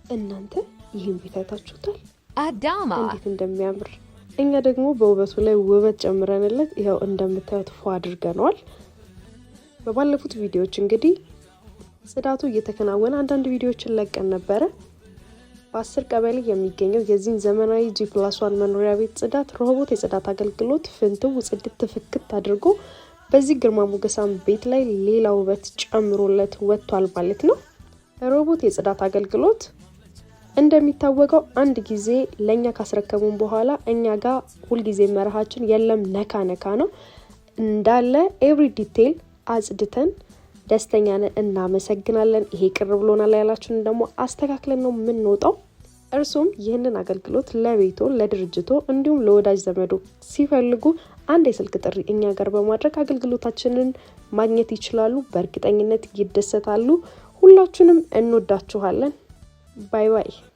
እናንተ ይህን ቤት አይታችሁታል? አዳማ። እንዴት እንደሚያምር! እኛ ደግሞ በውበቱ ላይ ውበት ጨምረንለት ይኸው እንደምታዩት ፎ አድርገነዋል። በባለፉት ቪዲዮዎች እንግዲህ ጽዳቱ እየተከናወነ አንዳንድ ቪዲዮዎችን ለቀን ነበረ። በ10 ቀበሌ የሚገኘው የዚህን ዘመናዊ G+1 መኖሪያ ቤት ጽዳት ሮሆቦት የጽዳት አገልግሎት ፍንትው ጽድት ፍክት አድርጎ በዚህ ግርማ ሞገሳም ቤት ላይ ሌላ ውበት ጨምሮለት ወጥቷል ማለት ነው። ሮሆቦት የጽዳት አገልግሎት እንደሚታወቀው አንድ ጊዜ ለእኛ ካስረከቡን በኋላ እኛ ጋር ሁልጊዜ መርሃችን የለም ነካ ነካ ነው። እንዳለ every detail አጽድተን ደስተኛ ነን፣ እናመሰግናለን፣ ይሄ ቅር ብሎናል ያላችሁን ደግሞ አስተካክለን ነው የምንወጣው። እርሱም ይህንን አገልግሎት ለቤቶ፣ ለድርጅቶ እንዲሁም ለወዳጅ ዘመዶ ሲፈልጉ አንድ የስልክ ጥሪ እኛ ጋር በማድረግ አገልግሎታችንን ማግኘት ይችላሉ። በእርግጠኝነት ይደሰታሉ። ሁላችሁንም እንወዳችኋለን። Bye bye።